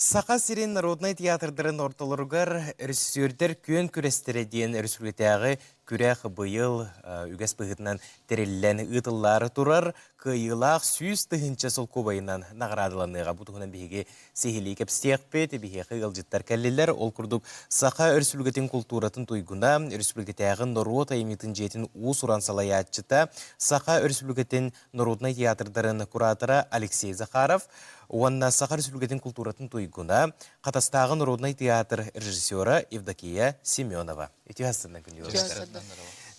Саха сирин народнай театрдарын ортолоругар режиссердэр күөн күрэстэрэ диэн өрөспүүбүлүкэтээҕи күрэх быйыл үгэс быһыытынан тэриллэн ыытыллаары турар кыайыылаах 100 000 солкуобайынан наҕараадаланыаҕа. Бу туһунан биһиги сиһилии кэпсиэхпит. Биһиэхэ ыалдьыттар кэллилэр. Ол курдук Саха Өрөспүүбүлүкэтин култууратын туйгуна, өрөспүүбүлүкэтээҕи норуот айымньытын дьиэтин уус-уран салайааччыта, Саха Өрөспүүбүлүкэтин народнай театрдарын куратора Алексей Захаров уонна Саха Республикатын култууратын туйгуна, Хатастааҕы народнай театр режиссера Евдокия Семенова. Үтүө астынан күндү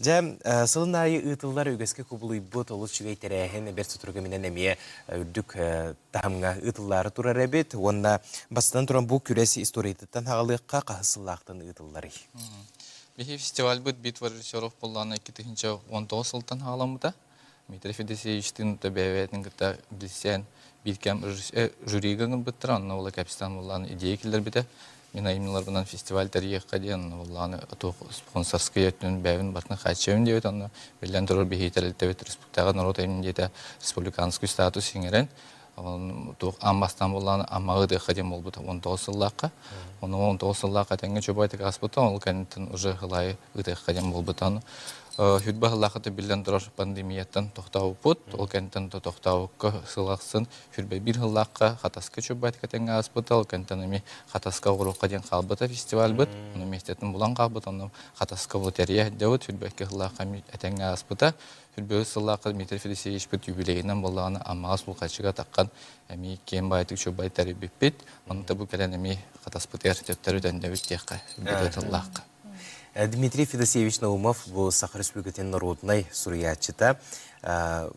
Дьэ, сылын аайы ыытыллар үгэскэ кубулуйбут олус үчүгэй тэрээһин бэрт сотору кэминэн эмиэ үрдүк таһымҥа ыытыллаары турар эбит. Уонна бастатан туран бу күрэс историятыттан хаҕалыахха хаһыс сыллаахтан ыытылларый? Биһи фестивальбыт Битва режиссеров буоллаҕына 2019 сылтан хаҕаламмыта. Дмитрий Федосеевичтыын бэйэ-бэйэтин кытта билсэн, биир кэм жюрига ыҥырбыттара, онно уола кэпсэтэн буоллаҕына идея киллэрбитэ. Мин айымньыларбынан фестиваль тэрийиэххэ диэн, онно буоллаҕына туох спонсорскай өттүн бэйэбин барытын хааччыйабын диэбит, онно биллэн турар биһиги тэрилтэбит республикаҕа норуот айымньы республиканский статус иҥэрэн, туох аан бастаан буоллаҕына Аммаҕа ыытыахха диэн буолбута 19 сыллаахха. Ону 19 сыллаахха этэҥҥэ чубайтык ааспыта, ол кэнниттэн уже хылаайы ыытыахха диэн буолбута. Хүрбэ сыллаахыта биллэн турар пандемияттан тохтообуппут. Ол кэнниттэн тохтообукка сыл ахсын хүрбэ биир сыллаахха Хатаска чубайтык этэҥҥэ ааспыта, ол кэнниттэн эмиэ Хатаска оҕуруокка диэн хаалбыта фестивальбыт. Ону миэстэтин булан хаалбыт, онно Хатаска бу тэрийэ сылдьабыт, хүрбэ икки сыллаахха эмиэ этэҥҥэ ааспыта. Хүрбэһис сыллаахха Дмитрий Федосеевичпыт юбилейынан буоллаҕына Аммаҕа Сулҕаччыга таххан эмиэ киэҥ баайдык чубай тэрийбиппит. Ону да бу кэлэн эмиэ хатаспытыгар төттөрү төннөбүт диэххэ үрдүкэ тыллаахха. Дмитрий Федосеевич Наумов бу Саха Республикатын норуодунай суруйааччыта.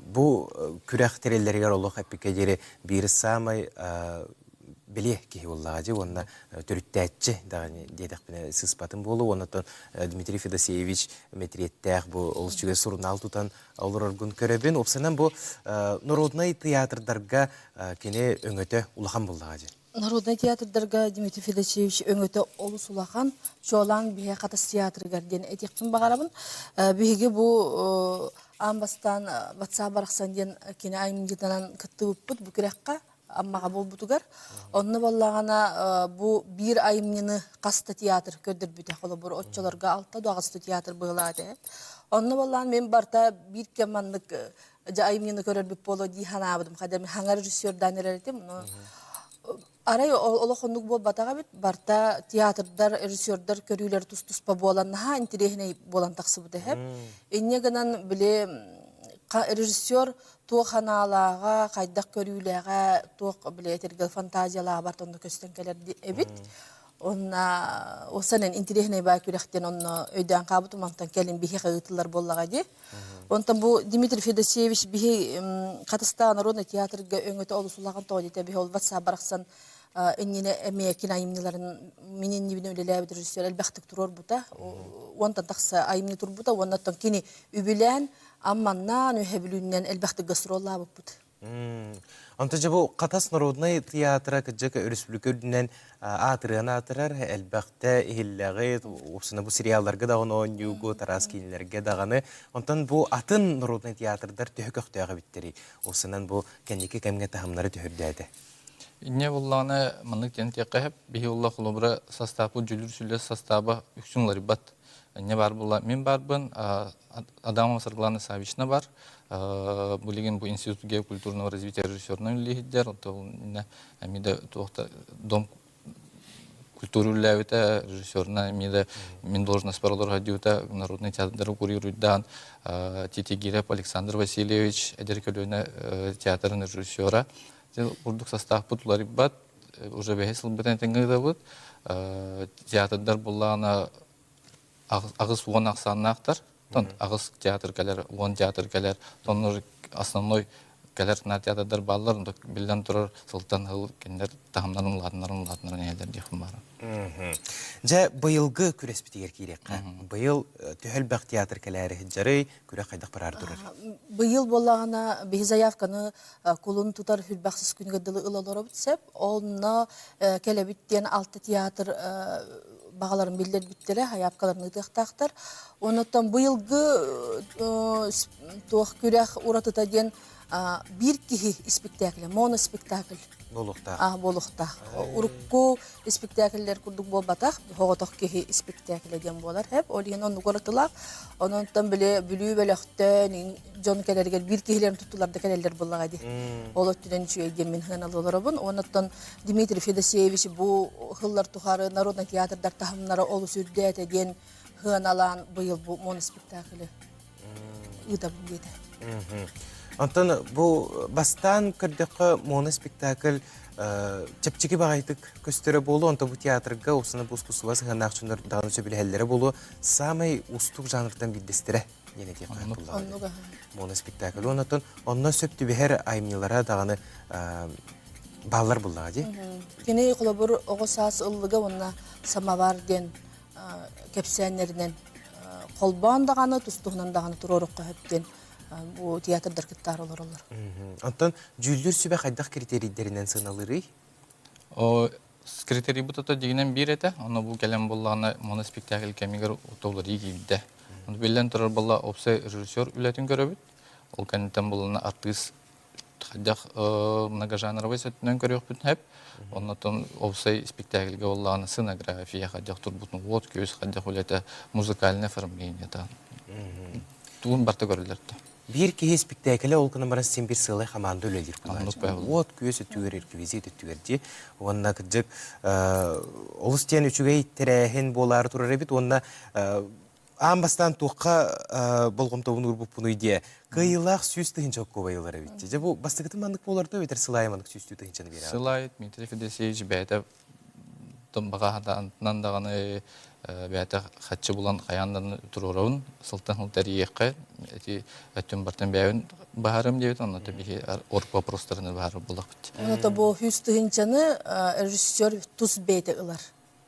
Бу күрэх тэриллэригэр олох эппиккэ диэри биир саамай бэлиэ киһи буоллаҕа дии уонна төрүттээччи даҕаны диэтэхпинэ сыыспатым буолуо уонна оттон Дмитрий Федосеевич мэтириэттээх бу олус үчүгэй сурунаал тутан олороргун көрөбүн. Уопсайынан бу народнай театрдарга кини өҥөтө улахан буоллаҕа дии. Народнай театрдарга Дмитрий Федосеевич өҥөтө олус улахан. Чуолаан биһиэхэ Хатас театрыгар диэн этиэхпин баҕарабын. Биһиги бу аан бастаан Батсаа барахсан диэн кини айымньытынан кыттыбыппыт бу күрэххэ Аммаҕа буолбутугар. Онно буоллаҕына бу биир айымньыны хас да театр көрдөрбүтэ. Холобур, оччолорго алта да аҕыс да театр быһыылаах этэ. Онно буоллаҕына мин барыта биир кэм маннык дьэ айымньыны көрөрбүт буолуо дии санаабытым. Хадам хаҥа режиссердаан эрэр этим. Арай олох оннук буолбатах эбит. Барыта театрдар, режиссердар көрүүлэр тус-туспа буолан наһаа интэриэһинэй буолан тахсыбыта эһэп. Инньэ гынан били режиссер туох анаалааҕа, хайдах көрүүлээҕэ, туох били этэргэ фантазиялааҕа барыта онно көстөн кэлэр эбит. Онна осанан интириэһинэй баа күрэхтэн онно өйдөөн хаабытым онтон кэлин биһиэхэ ыытыллар буоллаҕа дии. Онтон бу Дмитрий Федосеевич биһи Хатыстаа народный театрга өҥөтө олус улахан тоҕо диэтэ биһи ол ватсап барахсан иннинэ эмиэ кини айымньыларын мин иннибинэ үлэлээбит режиссер элбэхтик туруорбута. Уонтан тахса айымньы турбута уонна оттон кини үбүлээн Амманнаан, Үһэ Бүлүүннэн элбэхтик гастроллаабыппыт. Онто дьэ бу Хатас народнай театра кырдьык өрөспүүбүлүкэ үрдүнэн аатырыан аатырар, элбэхтэ иһиллэҕи, уопсана бу сериалларга даҕаны оонньуугу, тараас киинэлэргэ даҕаны. Онтон бу атын народнай театрдар төһө көхтөөх эбиттэрий? Уопсанан бу кэнники кэмҥэ таһымнары түһүрдээтэ. Инньэ буоллаҕына маннык диэн этиэххэ сөп. Биһи улла холобура састааппыт дьүлүр сүлэ састааба үксүн уларыйбат. Инньэ баар буолла мин баарбын, Адамова Саргылана Саввична бар. Билигин бу Институт геокультурного развития режиссерынан үлэлииһиттэр. Оттон эмиэ да туохта дом культура үлэлээбитэ, режиссерынан эмиэ да мин должностьпар олорор сылдьыбыта, народный театрдары курируйдаан Титигирев Александр Васильевич эдэр көлүөнэ театрын режиссера. Курдук састааппыт уларыйбат, уже бэһис сылбытын этэҥҥэ ыытабыт. Театрдар буллаҕына 80 ахсааннаахтар. Аҕыс театр кэлэр, 10 театр кэлэр. Тоннор основной кэлэр на театрдар бааллар, биллэн турар сылтан сыл кинилэр таһымнарын улаатыннарын улаатыннарын иһэллэр диэхпин баара. Дьэ, быйылгы күрэспитигэр киириэххэ. Быйыл төһө элбэх театр кэлээри сылдьарый, күрэх хайдах бараар турар? Быйыл буоллаҕына биһи заявканы кулун тутар хүрбэхсис күнүгэр дылы ыла олоробут сөп. Онно кэлэбит диэн алта театр баҕаларын биллэрбиттэрэ, сайаапкаларын ыытыахтаахтар. Онуттан быйылгы туох күрэх уратыта диэн биир киһи испиктээкилэ, моноспектакль. Буолуохтаах. А буолуохтаах. Урукку испиктээкиллэр курдук буолбатах, соҕотох киһи испиктээкилэ диэн буолар. Хэп, ол иһин оннук уратылаах. Онон били Бүлүү бөлөхтөн дьон кэлэригэр биир киһилэрин туттулар да кэлэллэр буоллаҕа дии. Ол өттүнэн үчүгэй диэн мин сыаналыы олоробун. Онон Дмитрий Федосеевич бу сыллар тухары народнай театрдар таһымнара олус үрдээтэ диэн сыаналаан быйыл бу моноспектаклы ыытабын диэтэ. Онтон бу бастаан көрдөххө моноспектакль чэпчэки баҕайытык көстөрө буолуо, онто бу театрга усана бу ускусуба сыһыаннаах дьоннор даҕаны сөбүлэһэллэрэ буолуо, саамай уустук жанртан биирдэстэрэ диэн этиэххэ буллаҕа. Моноспектакль. Онтон онно сөп түбэһэр айымньылара даҕаны бааллар буллаҕа дии. Кини холобур оҕо саас ыллыга уонна самовар диэн кэпсээннэринэн холбоон даҕаны, тус-туһунан даҕаны туруорукка сөп диэн бу театрдар кыттаар олороллор. Онтон дьүүллүүр сүбэ хайдах критерийдэринэн сыаналыырый? Критерийбит ото дьигинэн биир этэ. Ону бу кэлэн буоллаҕына моноспектакль кэмигэр утулларыы киирдэ. Ону биллэн турар буолла опсай режиссер үлэтин көрөбүт. Ол кэнниттэн буоллаҕына артыыс хайдах многожанровый өттүнэн көрүөхпүт сөп. Оннотон опсай спектакльга буоллаҕына сценография хайдах турбутун, уот-күөс хайдах үлэтэ, музыкальное оформление тугун барта көрүллэр да. Биир киһи испиктээкилэ ол гынан баран син биир сыалай хамаанда үлэлиир буолааччы. Уот-күөс өттүгэр, реквизит өттүгэр дии. Уонна кырдьык олус диэн үчүгэй тэрээһин буолаары турар эбит уонна аан бастаан туохха болҕомтобун уурбуппунуй диэ. Кыайыылаах 100 тыһыынча оккуобай ылар эбит. Дьэ бу бастакытын маннык буолар дуо эбэтэр сылаайы маннык сүүстүү тыһыынчаны биэрэ? Сылаайы Дмитрий Федосеевич бэйэтэ баҕаһатаантынан даҕаны бэйэтэ хаччы булан хайаан даҕаны туруорабын сылтан сыл тэрийиэххэ ити өттүн бартан бэйэбин баһарым диэбит онно биһи орг вопростарыны баһарар буоллахпыт. Оното бу 100 тыһыынчаны режиссер тус бэйэтэ ылар.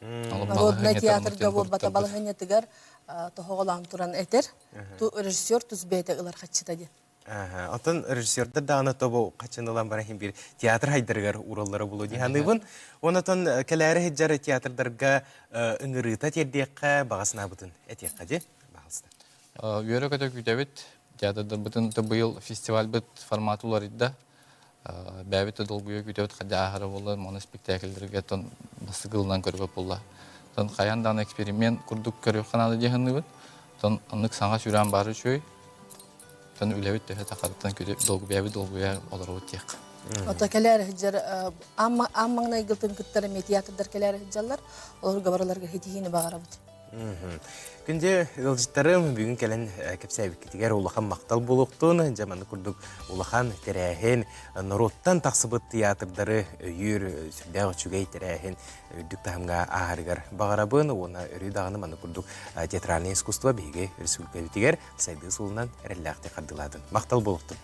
Народнай театрга буолбата балаһыанньатыгар тоһоҕолоон туран этэр. Режиссер тус бэйэтэ ылар хаччыта диэн. Оттон режиссердар даҕаны тобу хаччын ылан баран иһин биир театр хайдарыгар уураллара буолуо дии саныыбын. Онотон кэлээри сылдьар театрдарга ыҥырыыта тиэрдиэххэ баҕа санаабытын этиэххэ дии. Баҕалыста. Үөрэ-көтө күүтэбит. Театрдарбытын быйыл фестивальбыт формата уларыйда. Бэйэбит да долгуйа күүтэбит хайдах ааһара буолла, моноспектакльлэргэ тон бастакы ылынан көрбөт буолла. Тон хайаан даҕаны эксперимент курдук көрүөххэ наада дии саныыбын. Тон оннук саҥа сүүрээн баар үчүгэй. Тон үлэбит төһө тахарыттан бэйэбит долгуйа олоробут диэххэ. Ото кэлээр сылдьар аан маҥнайгытын кыттар эмиэ театрдар кэлээр сылдьаллар. Олорго барыларга ситиһиини баҕарабыт. Күндү ыалдьыттарым, бүгүн кэлэн кэпсээбиккитигэр улахан махтал буолуохтун. Дьэ, маннык курдук улахан тэрээһин, норуоттан тахсыбыт театрдары өйүүр сүрдээх үчүгэй тэрээһин үрдүк таһымҥа ааһарыгар баҕарабын. Уонна өрүү даҕаны маннык курдук театральное искусство биһиги республикабытыгар сайдыы суолунан эрэллээхтик хардыылаатын. Махтал буолуохтун.